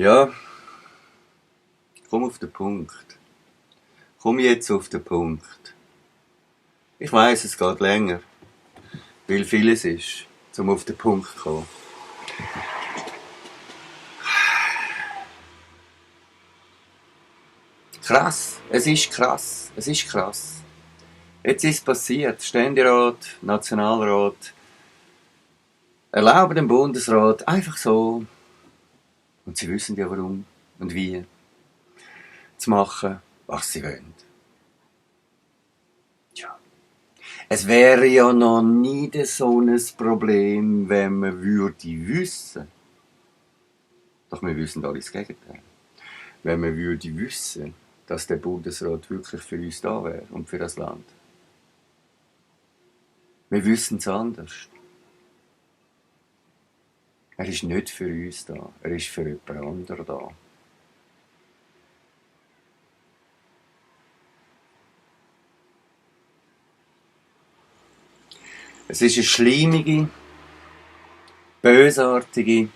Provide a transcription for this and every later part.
Ja, komm auf den Punkt. Komm jetzt auf den Punkt. Ich weiss, es geht länger, weil vieles ist, um auf den Punkt zu kommen. Krass, es ist krass, es ist krass. Jetzt ist es passiert, Ständerat, Nationalrat erlauben dem Bundesrat einfach so, und sie wissen ja warum und wie, zu machen, was sie wollen. Tja. Es wäre ja noch nie so ein Problem, wenn man würde wissen. Doch wir wissen alles das Gegenteil. Wenn man würde wissen, dass der Bundesrat wirklich für uns da wäre und für das Land. Wir wissen es anders. Er ist nicht für uns da, er ist für jemand anderen da. Es ist eine schleimige, bösartige,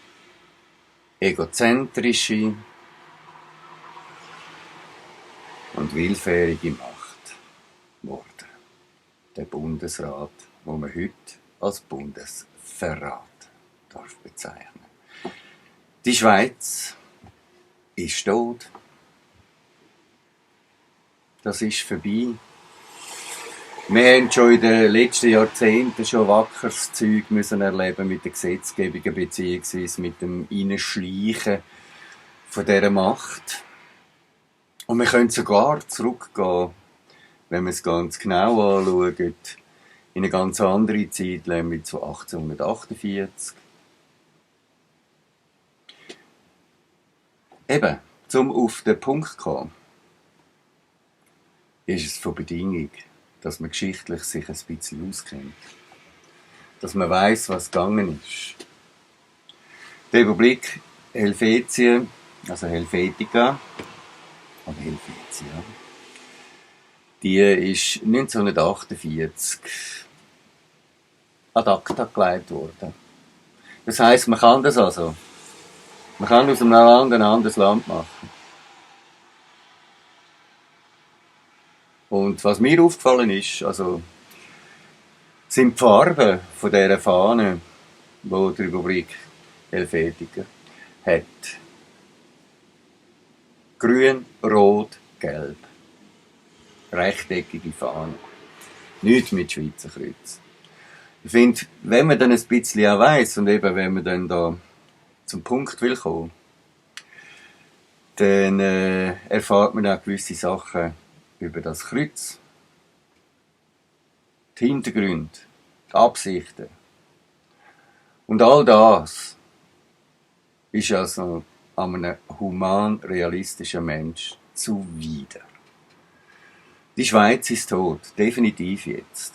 egozentrische und willfährige Macht geworden. Der Bundesrat, den man heute als Bundesverrat darf bezeichnen. Die Schweiz ist tot. Das ist vorbei. Wir haben schon in den letzten Jahrzehnten schon wackeres Zeug müssen erleben mit den Gesetzgebungen bzw. mit dem Hineinschleichen von dieser Macht. Und wir können sogar zurückgehen, wenn wir es ganz genau anschauen, in eine ganz andere Zeit, nämlich zu 1848. Eben, zum auf den Punkt zu kommen, ist es von Bedingung, dass man geschichtlich sich ein bisschen auskennt. Dass man weiss, was gegangen ist. Die Republik Helvetien, also Helvetica, oder Helvetia, die ist 1948 ad acta gelegt worden. Das heisst, man kann das also. Man kann aus einem Land ein anderes Land machen. Und was mir aufgefallen ist, also, sind die Farben von dieser Fahne, die die Republik Helvetica hat. Grün, Rot, Gelb. Rechteckige Fahne. Nichts mit Schweizer Kreuz. Ich finde, wenn man dann ein bisschen auch weiss, und eben wenn man dann da zum Punkt will kommen, dann erfahrt man auch gewisse Sachen über das Kreuz. Die Hintergründe, die Absichten. Und all das ist also einem human-realistischen Mensch zuwider. Die Schweiz ist tot, definitiv jetzt.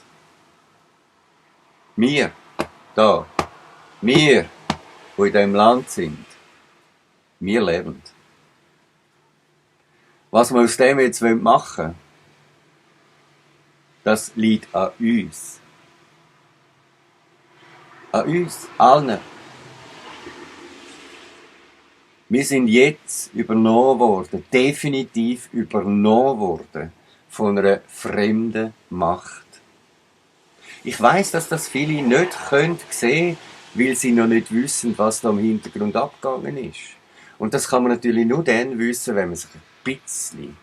Wir, da, wir, die in diesem Land sind, wir leben. Was wir aus dem jetzt machen wollen, das liegt an uns. An uns, allen. Wir sind jetzt übernommen worden, definitiv übernommen worden von einer fremden Macht. Ich weiss, dass das viele nicht sehen können, weil sie noch nicht wissen, was da im Hintergrund abgegangen ist. Und das kann man natürlich nur dann wissen, wenn man sich ein bisschen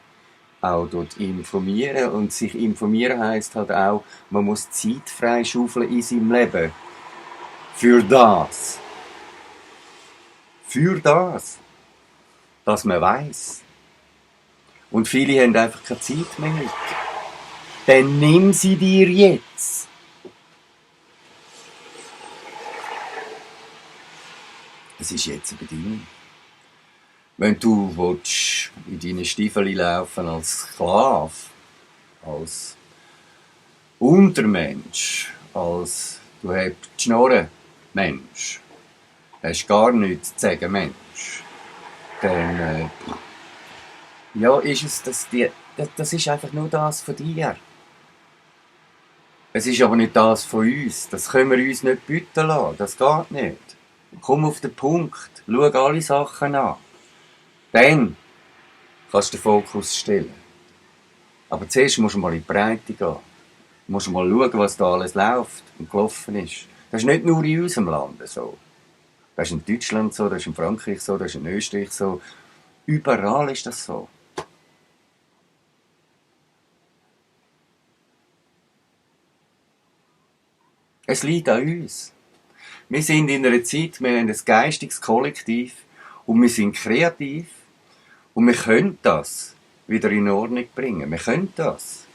auch dort informieren. Und sich informieren heisst halt auch, man muss Zeit freischaufeln in seinem Leben. Für das. Für das. Dass man weiss. Und viele haben einfach keine Zeit mehr mit. Dann nimm sie dir jetzt. Es ist jetzt eine Bedingung. Wenn du willst, in deine Stiefel laufen als Sklave, als Untermensch, als du hast die Schnorren, Mensch, hast gar nichts zu sagen, Mensch, dann ja, ist es das ist einfach nur das von dir. Es ist aber nicht das von uns. Das können wir uns nicht bieten lassen. Das geht nicht. Komm auf den Punkt. Schau alle Sachen an. Dann kannst du den Fokus stellen. Aber zuerst musst du mal in die Breite gehen. Du musst mal schauen, was da alles läuft und gelaufen ist. Das ist nicht nur in unserem Land so. Das ist in Deutschland so, das ist in Frankreich so, das ist in Österreich so. Überall ist das so. Es liegt an uns. Wir sind in einer Zeit, wir haben ein geistiges Kollektiv und wir sind kreativ und wir können das wieder in Ordnung bringen. Wir können das.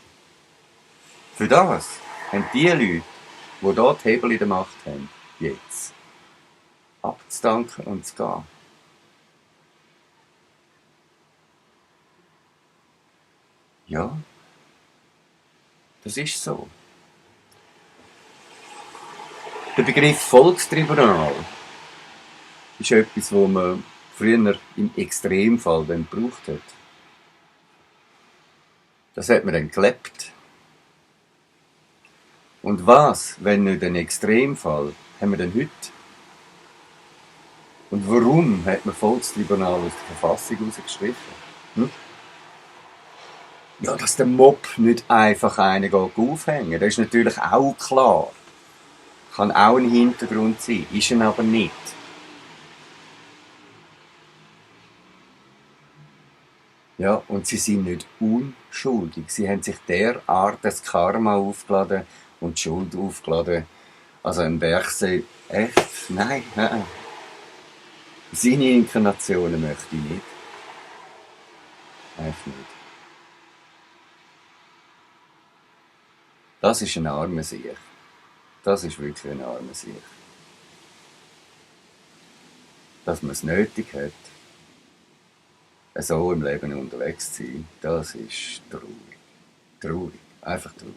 Für das haben die Leute, die dort die Hebel in der Macht haben, jetzt abzudanken und zu gehen. Ja, das ist so. Der Begriff Volkstribunal ist etwas, was man früher im Extremfall dann gebraucht hat. Das hat man dann gelebt. Und was, wenn nicht ein Extremfall, haben wir denn heute? Und warum hat man Volkstribunal aus der Verfassung herausgestrichen? Ja, dass der Mob nicht einfach einen aufhängen. Das ist natürlich auch klar. Kann auch ein Hintergrund sein, ist er aber nicht. Ja, und sie sind nicht unschuldig. Sie haben sich derart das Karma aufgeladen und die Schuld aufgeladen. Also ein Bergsee, echt? Nein, nein. Seine Inkarnationen möchte ich nicht. Echt nicht. Das ist ein armer Sieg. Das ist wirklich ein armer Sieg. Dass man es nötig hat, so im Leben unterwegs zu sein, das ist traurig. Traurig. Einfach traurig.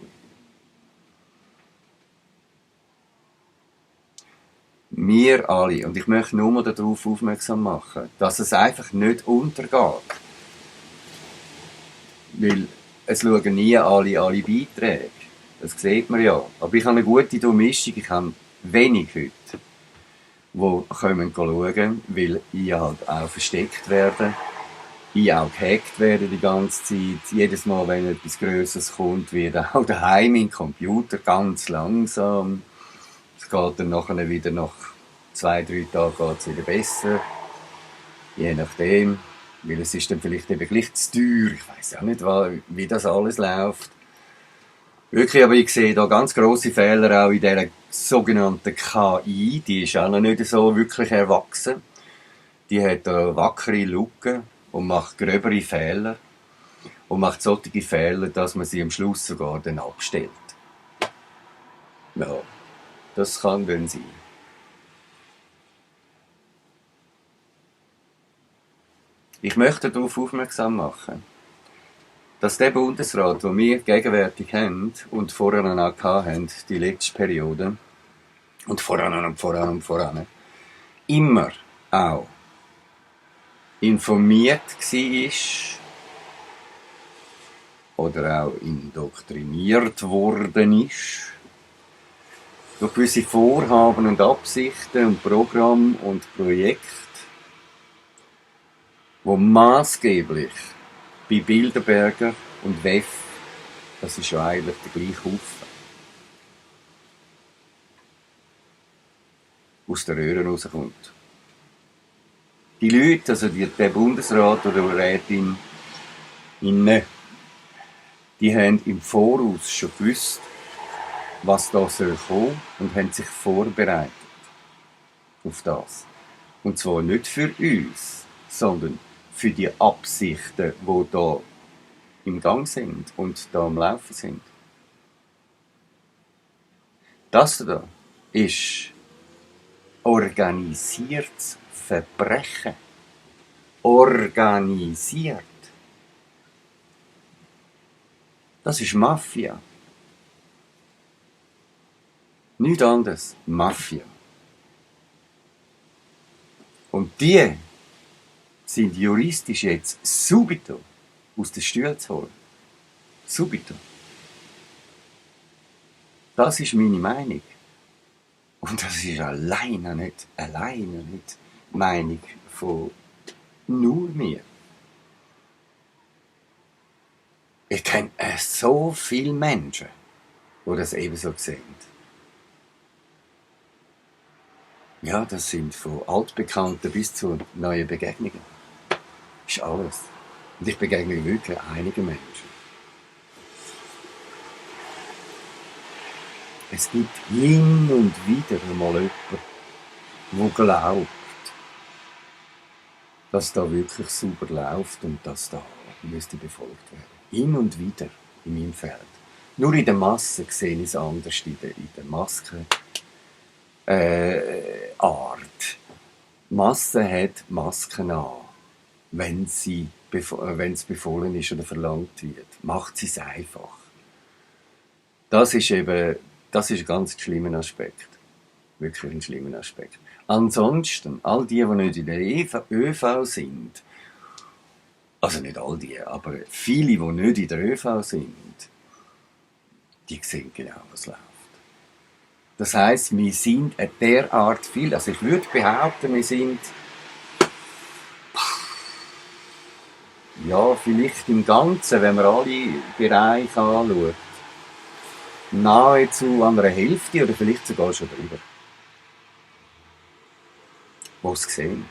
Wir alle, und ich möchte nur darauf aufmerksam machen, dass es einfach nicht untergeht. Weil es schauen nie alle Beiträge. Das sieht man ja. Aber ich habe eine gute Durchmischung. Ich habe wenig heute, die kommen schauen, weil ich halt auch versteckt werde. Ich auch gehackt werde die ganze Zeit. Jedes Mal, wenn etwas Grösseres kommt, wird auch daheim im Computer ganz langsam. Es geht dann nachher wieder nach 2-3 Tagen geht's wieder besser. Je nachdem. Weil es ist dann vielleicht eben gleich zu teuer. Ich weiss auch nicht, wie das alles läuft. Wirklich, aber ich sehe da ganz grosse Fehler auch in dieser sogenannten KI. Die ist auch noch nicht so wirklich erwachsen. Die hat eine wackere Lücke und macht gröbere Fehler. Und macht solche Fehler, dass man sie am Schluss sogar dann abstellt. Ja, das kann dann sein. Ich möchte darauf aufmerksam machen, dass der Bundesrat, den wir gegenwärtig haben und vorher auch hatten, die letzte Periode, und voran, immer auch informiert war oder auch indoktriniert worden ist durch gewisse Vorhaben und Absichten und Programme und Projekte, wo maßgeblich bei Bilderberger und WEF, das ist ja eigentlich der gleiche Haufen, aus der Röhre rauskommt. Die Leute, also der Bundesrat oder die Rätin, die haben im Voraus schon gewusst, was da soll kommen und haben sich vorbereitet auf das. Und zwar nicht für uns, sondern für die Absichten, die da im Gang sind und da am Laufen sind. Das da ist organisiertes Verbrechen. Organisiert. Das ist Mafia. Nichts anderes. Mafia. Und die sind juristisch jetzt subito aus den Stühlen zu holen. Subito. Das ist meine Meinung. Und das ist alleine nicht die Meinung von nur mir. Ich kenne so viele Menschen, die das ebenso sehen. Ja, das sind von Altbekannten bis zu neuen Begegnungen. Das ist alles. Und ich begegne wirklich einigen Menschen. Es gibt hin und wieder mal jemanden, der glaubt, dass da wirklich sauber läuft und dass da müsste befolgt werden. Hin und wieder in meinem Feld. Nur in der Masse sehe ich es anders, in der Maskenart. Die Masse hat Masken an, wenn es befohlen ist oder verlangt wird. Macht sie es einfach. Das ist ein ganz schlimmer Aspekt. Wirklich ein schlimmer Aspekt. Ansonsten, all die nicht in der ÖV sind, also nicht all die, aber viele, die nicht in der ÖV sind, die sehen genau, was läuft. Das heisst, wir sind derart viel, also ich würde behaupten, wir sind ja, vielleicht im Ganzen, wenn man alle Bereiche anschaut, nahezu an einer Hälfte oder vielleicht sogar schon drüber. Die es sehen.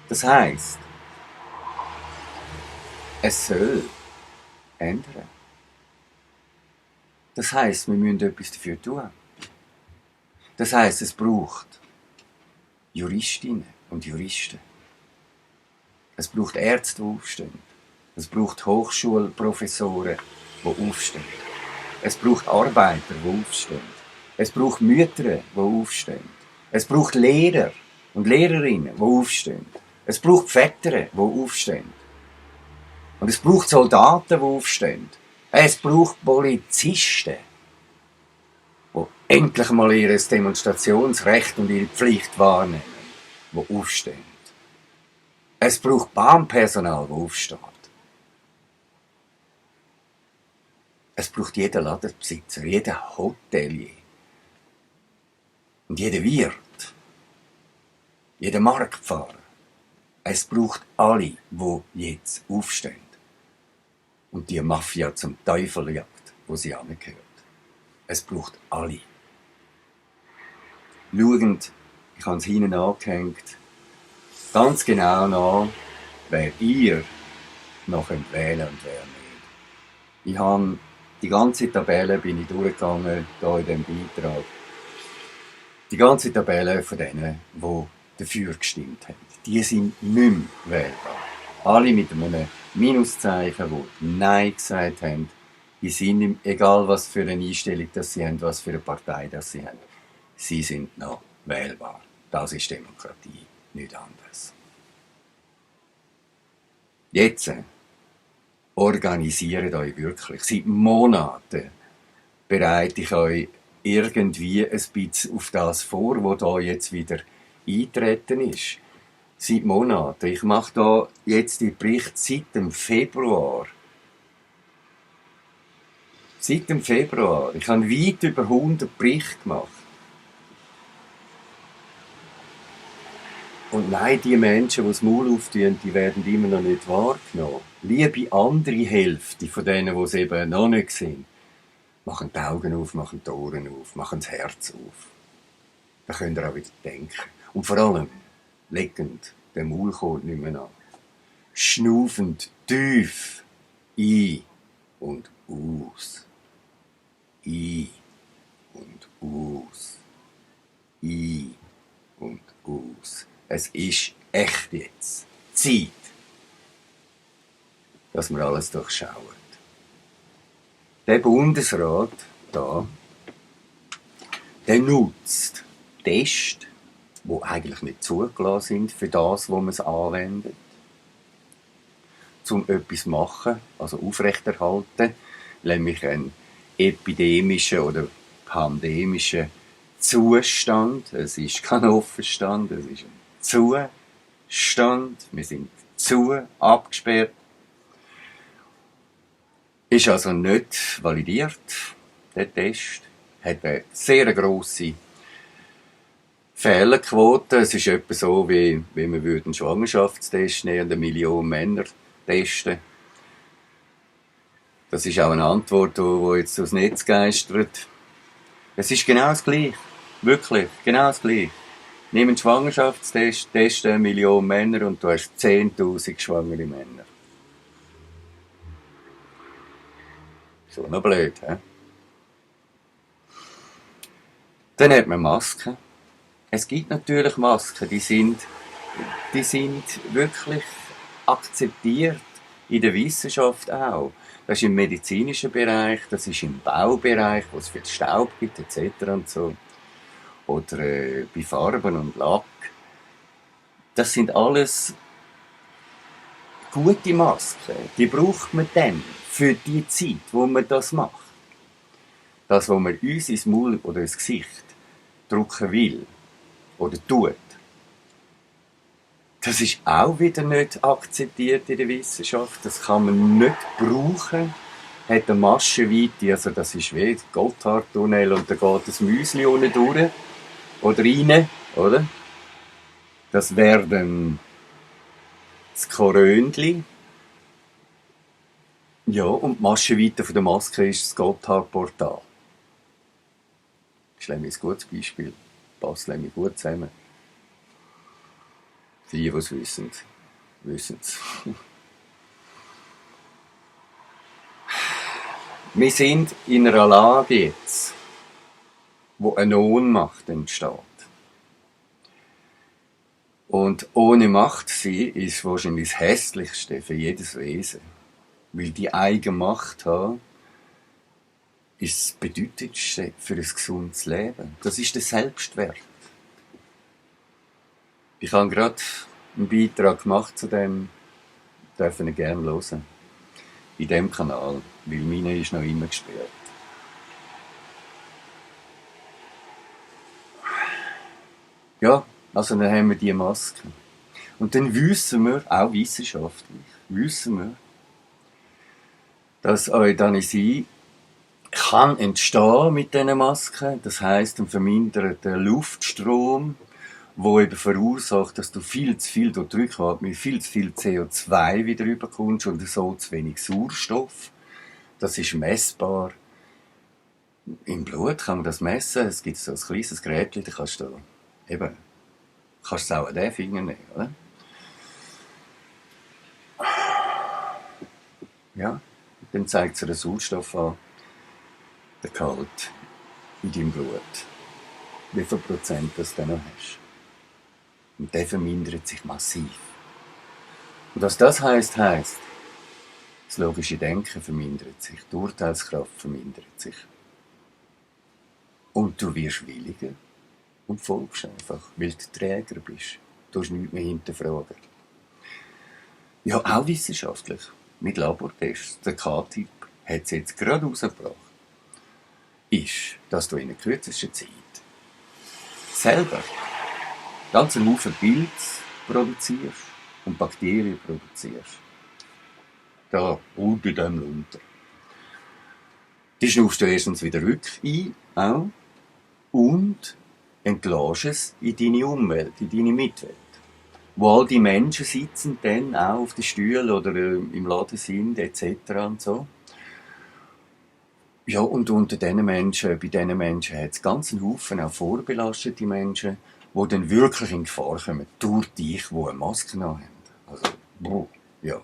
Das heisst, es soll ändern. Das heisst, wir müssen etwas dafür tun. Das heisst, es braucht Juristinnen und Juristen. Es braucht Ärzte, die aufstehen. Es braucht Hochschulprofessoren, die aufstehen. Es braucht Arbeiter, die aufstehen. Es braucht Mütter, die aufstehen. Es braucht Lehrer und Lehrerinnen, die aufstehen. Es braucht Väter, die aufstehen. Und es braucht Soldaten, die aufstehen. Es braucht Polizisten, die endlich mal ihr Demonstrationsrecht und ihre Pflicht wahrnehmen, die aufstehen. Es braucht Bahnpersonal, das aufsteht. Es braucht jeden Ladenbesitzer, jeden Hotelier und jeden Wirt, jeden Marktfahrer. Es braucht alle, die jetzt aufstehen und die Mafia zum Teufel jagt, wo sie angehört. Es braucht alle. Schauend, ich habe es hinten angehängt, ganz genau nach, wer ihr noch wählen und wer nicht. Ich habe die ganze Tabelle bin ich durchgegangen, hier in diesem Beitrag. Die ganze Tabelle von denen, die dafür gestimmt haben. Die sind nicht mehr wählbar. Alle mit einem Minuszeichen, die Nein gesagt haben, die sind, egal was für eine Einstellung das sie haben, was für eine Partei das sie haben, sie sind noch wählbar. Das ist Demokratie, nicht anders. Jetzt organisiert euch wirklich. Seit Monaten bereite ich euch irgendwie ein bisschen auf das vor, was da jetzt wieder eintreten ist. Seit Monaten. Ich mache da jetzt den Bericht seit dem Februar. Seit dem Februar. Ich habe weit über 100 Berichte gemacht. Und nein, die Menschen, die das Maul auftun, die werden immer noch nicht wahrgenommen. Liebe andere Hälfte von denen, die es eben noch nicht sind, machen die Augen auf, machen die Ohren auf, machen das Herz auf. Da könnt ihr auch wieder denken. Und vor allem, legend den Maulkorb nicht mehr an. Schnaufend tief ein und aus. Ein und aus. Ein und aus. Es ist echt jetzt Zeit, dass wir alles durchschauen. Der Bundesrat da, der nutzt Tests, die eigentlich nicht zugelassen sind für das, wo man es anwendet, um etwas zu machen, also aufrechterhalten, nämlich einen epidemischen oder pandemischen Zustand. Es ist kein Offenstand, es ist ein Zustand. Wir sind abgesperrt. Ist also nicht validiert, der Test. Hat eine sehr grosse Fehlerquote. Es ist etwa so, wie wir einen Schwangerschaftstest nehmen und 1 Million Männer testen. Das ist auch eine Antwort, die jetzt durchs Netz geistert. Es ist genau das Gleiche. Wirklich, genau das Gleiche. Nimm einen Schwangerschaftstest, teste 1 Million Männer und du hast 10.000 schwangere Männer. So noch blöd, hä? Dann hat man Masken. Es gibt natürlich Masken, die sind wirklich akzeptiert, in der Wissenschaft auch. Das ist im medizinischen Bereich, das ist im Baubereich, wo es viel Staub gibt etc. und so. Oder bei Farben und Lack. Das sind alles gute Masken. Die braucht man dann für die Zeit, wo man das macht. Das, was man uns ins Maul oder ins Gesicht drücken will oder tut, das ist auch wieder nicht akzeptiert in der Wissenschaft. Das kann man nicht brauchen. Hat eine Maschenweite, also das ist wie der Gotthardtunnel und da geht das Müsli unten durch oder rein, oder? Das wäre dann das Korönli. Ja, und die Maschenweite von der Maske ist das Gotthardportal. Das ist ein gutes Beispiel. Passt gut zusammen. Die, die es wissen, wissen es. Wir sind in einer Lage jetzt, wo eine Ohnmacht entsteht. Und ohne Macht sein ist wahrscheinlich das Hässlichste für jedes Wesen. Weil die eigene Macht haben, ist das Bedeutendste für ein gesundes Leben. Das ist der Selbstwert. Ich habe gerade einen Beitrag gemacht zu dem, dürfen ihr gerne hören. In diesem Kanal, weil meine ist noch immer gesperrt. Ja, also dann haben wir diese Maske. Und dann wissen wir, auch wissenschaftlich, wissen wir, dass Euthanasie kann entstehen mit diesen Masken. Das heisst, ein verminderter Luftstrom, wo eben verursacht, dass du viel zu viel durchatmest, viel zu viel CO2 wieder rüberkommst und so zu wenig Sauerstoff. Das ist messbar. Im Blut kann man das messen. Es gibt so ein kleines Gerät, da kannst du eben, kannst du auch an den Finger nehmen, oder? Ja, dann zeigt es den Sauerstoff an, der Gehalt in deinem Blut. Wie viel Prozent das du noch hast. Und der vermindert sich massiv. Und was das heisst, das logische Denken vermindert sich, die Urteilskraft vermindert sich. Und du wirst williger und folgst einfach, weil du Träger bist. Du musst nichts mehr hinterfragen. Ja, auch wissenschaftlich. Mit Labortests. Der K-Typ hat es jetzt gerade rausgebracht. Ist, dass du in der kürzesten Zeit selber ganz einen Haufen Pilze produzierst und Bakterien produzierst. Da, unter dem runter. Die schnaufst du erstens wieder rück ein, auch, und entlässt es in deine Umwelt, in deine Mitwelt. Wo all die Menschen sitzen dann auch auf den Stühlen oder im Laden sind, etc. und so. Ja, und unter diesen Menschen, bei diesen Menschen hat es ganz einen Haufen auch vorbelastete Menschen, die dann wirklich in Gefahr kommen, durch dich, die eine Maske haben. Also, ja.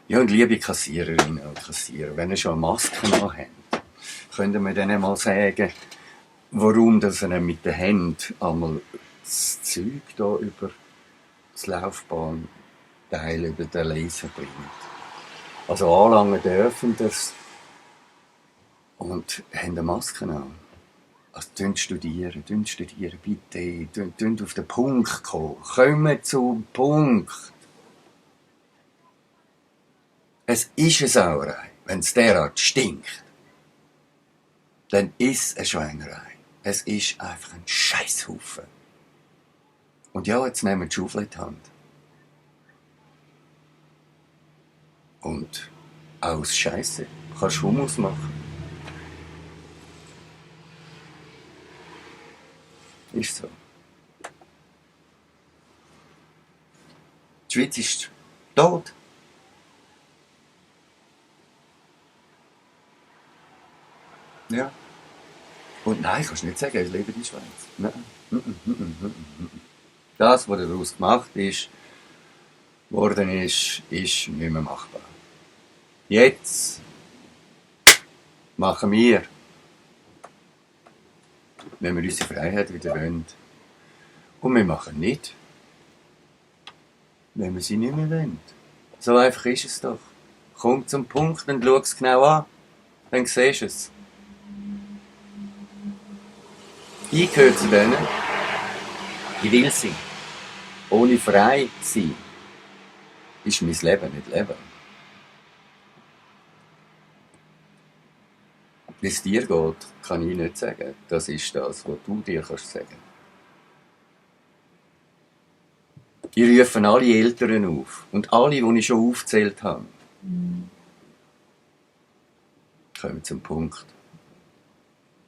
Ja, und liebe Kassiererinnen und Kassierer, wenn ihr schon eine Maske habt, könnt ihr mir dann mal sagen, warum dass ihr mit den Händen einmal das Zeug da über das Laufbahnteil, über den Laser bringt. Also anlangen dürfen das und haben eine Maske an. Also studieren, bitte, auf den Punkt kommen. Kommen zum Punkt. Es ist eine Sauerei. Wenn es derart stinkt, dann ist es eine Schweinerei. Es ist einfach ein Scheisshaufen. Und ja, jetzt nehmen wir die Schaufel in die Hand. Und aus Scheisse kannst du Hummus machen. Ist so. Die Schweiz ist tot. Ja. Und nein, kannst du nicht sagen, ich lebe in der Schweiz. Nein. Das, was daraus gemacht ist, worden ist nicht mehr machbar. Jetzt machen wir, wenn wir unsere Freiheit wieder wollen. Und wir machen nicht, wenn wir sie nicht mehr wollen. So einfach ist es doch. Komm zum Punkt und schau es genau an. Dann siehst du es. Ich gehöre zu denen, ich will sein. Ohne frei sein ist mein Leben nicht Leben. Wie es dir geht, kann ich nicht sagen. Das ist das, was du dir kannst sagen. Ich rufe alle Eltern auf. Und alle, die ich schon aufgezählt habe, kommen zum Punkt.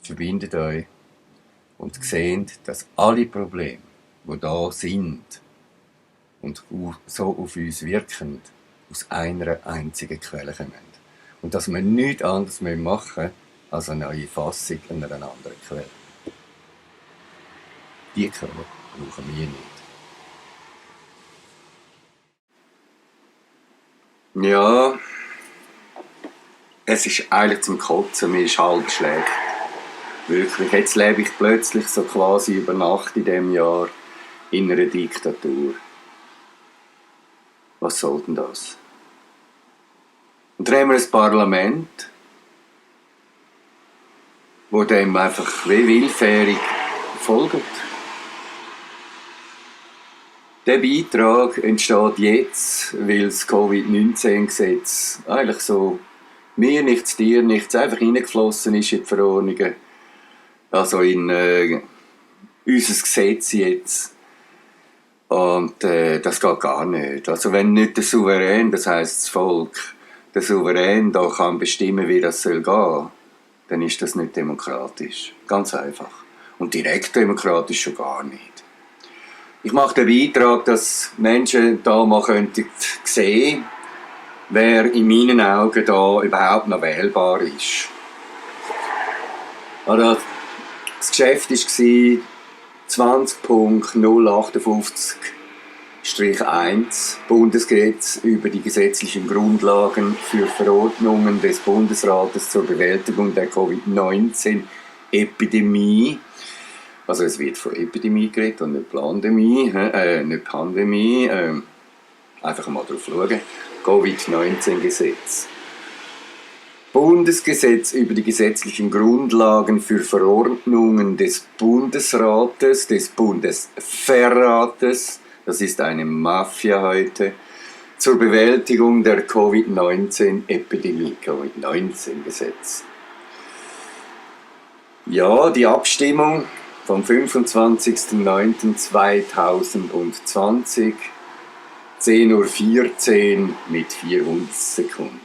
Verbindet euch und seht, dass alle Probleme, die da sind und so auf uns wirken, aus einer einzigen Quelle kommen. Und dass wir nichts anderes mehr machen, als eine neue Fassung an einer anderen Quelle. Die Quelle brauchen wir nicht. Ja, es ist eigentlich zum Kotzen, mir ist halb schlecht. Wirklich, jetzt lebe ich plötzlich so quasi über Nacht in diesem Jahr in einer Diktatur. Was soll denn das? Und dann haben wir ein Parlament, wo dem einfach wie willfährig folgt. Der Beitrag entsteht jetzt, weil das Covid-19-Gesetz eigentlich so mir nichts, dir nichts, einfach reingeflossen ist in die Verordnungen. Also in unser Gesetz jetzt. Und das geht gar nicht. Also wenn nicht der Souverän, das heisst das Volk, der Souverän da kann bestimmen, wie das soll gehen, dann ist das nicht demokratisch. Ganz einfach. Und direkt demokratisch schon gar nicht. Ich mache den Beitrag, dass Menschen da mal könnten sehen, wer in meinen Augen da überhaupt noch wählbar ist. Also, das Geschäft war 20.058-1 Bundesgesetz über die gesetzlichen Grundlagen für Verordnungen des Bundesrates zur Bewältigung der Covid-19-Epidemie. Also es wird von Epidemie geredet und nicht Pandemie. Einfach mal drauf schauen. Covid-19-Gesetz. Bundesgesetz über die gesetzlichen Grundlagen für Verordnungen des Bundesrates, des Bundesverrates, das ist eine Mafia heute, zur Bewältigung der Covid-19-Epidemie, Covid-19-Gesetz. Ja, die Abstimmung vom 25.09.2020, 10.14 Uhr mit 400 Sekunden.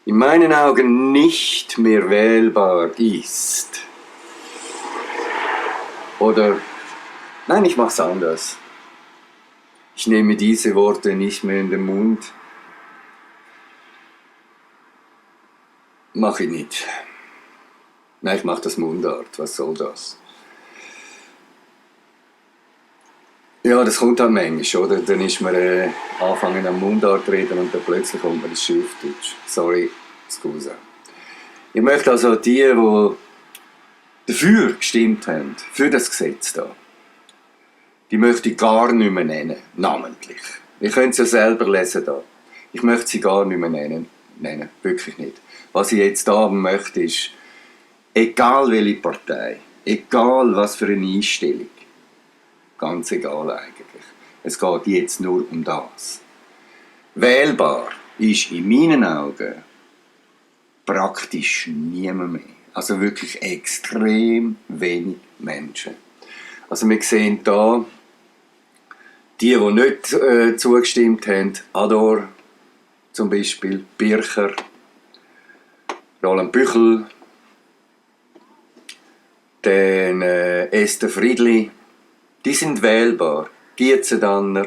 In meinen Augen nicht mehr wählbar ist. Oder, nein, ich mach's anders. Ich nehme diese Worte nicht mehr in den Mund. Mach ich nicht. Nein, ich mach das Mundart. Was soll das? Ja, das kommt halt manchmal, oder? Dann ist man anfangen am Mundart reden und dann plötzlich kommt man ins Schriftdeutsch. Sorry, scusa. Ich möchte also die dafür gestimmt haben, für das Gesetz da, die möchte ich gar nicht mehr nennen, namentlich. Ihr könnt es ja selber lesen da. Ich möchte sie gar nicht mehr nennen, wirklich nicht. Was ich jetzt da haben möchte ist, egal welche Partei, egal was für eine Einstellung, ganz egal eigentlich. Es geht jetzt nur um das. Wählbar ist in meinen Augen praktisch niemand mehr. Also wirklich extrem wenig Menschen. Also wir sehen da, die nicht zugestimmt haben, Ador zum Beispiel, Bircher, Roland Büchel, dann Esther Friedli, die sind wählbar. Gietzendanner,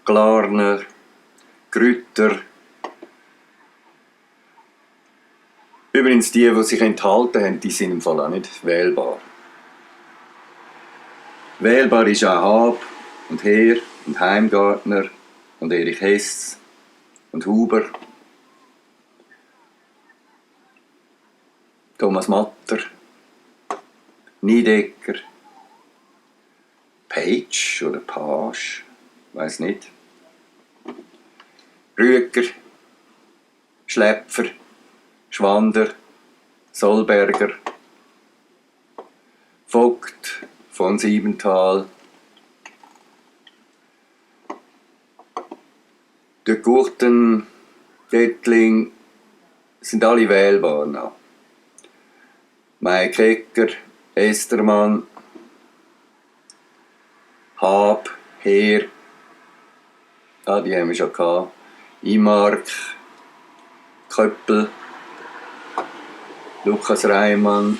Glarner, Grütter, Übrigens, die sich enthalten haben, die sind im Fall auch nicht wählbar. Wählbar ist auch Hab und Heer und Heimgartner und Erich Hess und Huber, Thomas Matter, Niedecker, Page oder Page, weiß nicht, Rüeger, Schläpfer, Schwander, Solberger, Vogt, von Siebenthal, de Gurten, Dettling, sind alle wählbar noch. Mike Hecker, Estermann, Hab, Heer, die haben wir schon gehabt, Imark, Köppel, Lukas Reimann,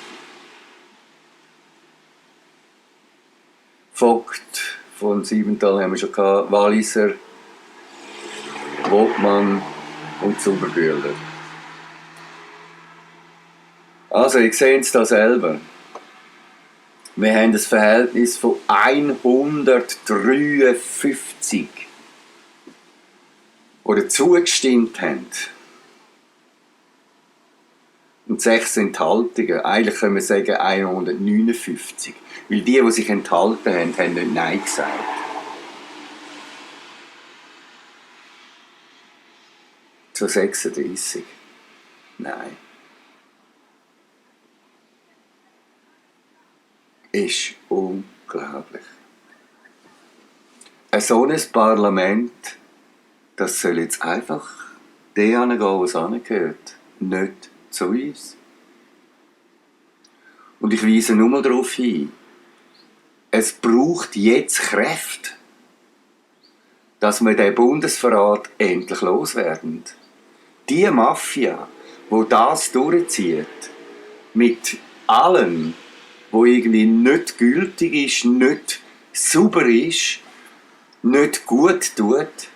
Vogt von Siebenthal haben wir schon gehabt, Walliser, Wogmann und Zuberbühler. Also, ihr seht es da selber. Wir haben ein Verhältnis von 153, die zugestimmt haben. Und 6 Enthaltungen. Eigentlich können wir sagen 159. Weil die sich enthalten haben, haben nicht Nein gesagt. Zu 36. Nein. Ist unglaublich. So ein Parlament, das soll jetzt einfach der hingehen, wo es hingehört. Nicht zu uns. Und ich weise nur mal darauf hin, es braucht jetzt Kräfte, dass wir den Bundesverrat endlich loswerden. Die Mafia, die das durchzieht, mit allem, wo irgendwie nicht gültig ist, nicht sauber ist, nicht gut tut,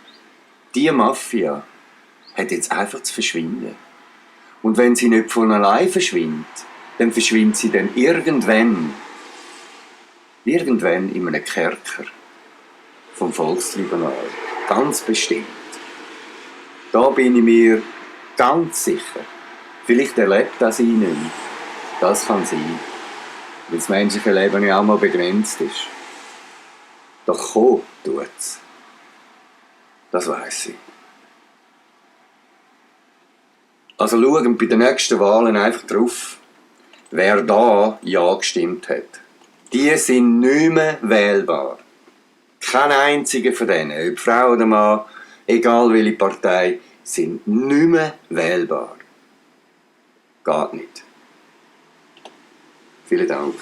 die Mafia hat jetzt einfach zu verschwinden. Und wenn sie nicht von allein verschwindet, dann verschwindet sie dann irgendwann in einem Kerker vom Volkstribunal. Ganz bestimmt. Da bin ich mir ganz sicher. Vielleicht erlebt das sie nicht mehr. Das kann sein. Weil das menschliche Leben ja auch mal begrenzt ist. Doch kommen tut's. Das weiss ich. Also schauen bei den nächsten Wahlen einfach drauf, wer da Ja gestimmt hat. Die sind nicht mehr wählbar. Kein einziger von denen, ob Frau oder Mann, egal welche Partei, sind nicht mehr wählbar. Geht nicht. Vielen Dank.